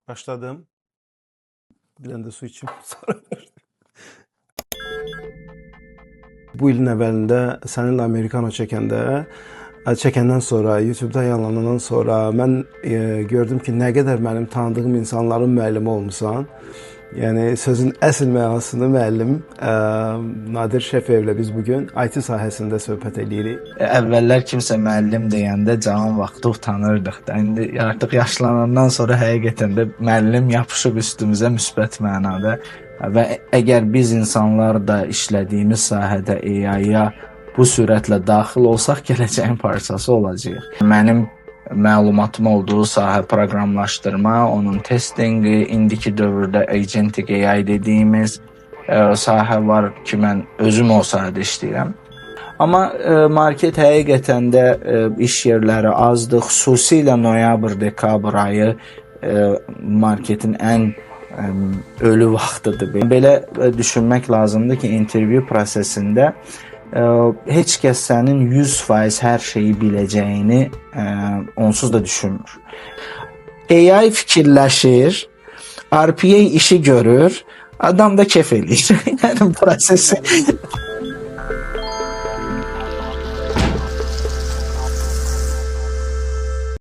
Başladım. Bir dənə də su içim, sonra başlayım. Bu ilin əvvəlində səninlə Amerikano çəkəndə, çəkəndən sonra, YouTube-da yayınlanandan sonra mən gördüm ki, nə qədər mənim tanıdığım insanların müəllimi olmusan. Yəni sözün əsl mənasında müəllim Nadir Şəfiyevlə biz bu gün IT sahəsində söhbət eləyirik. Əvvəllər kimsə müəllim deyəndə cavan vaxtı utanırdıq da. İndi artıq yaşlanandan sonra həqiqətən də müəllim yapışıb üstümüzə müsbət mənada və əgər biz insanlar da işlədiyimiz sahədə AI-ya bu sürətlə daxil olsaq, gələcəyin parçası olacağıq. Mənim məlumatım olduğu sahə proqramlaşdırma, onun testinqi, indiki dövrdə agentic AI dediyimiz sahə var ki, mən özüm o sahədə işləyirəm. Amma market həqiqətən də iş yerləri azdır. Xüsusilə noyabr, dekabr ayı marketin ən ölü vaxtıdır. Belə düşünmək lazımdır ki, intervyu prosesində heç kəs sənin 100% hər şeyi biləcəyini onsuz da düşünmür. AI fikirləşir, RPA işi görür, adam da kef eləyir. Yəni prosesi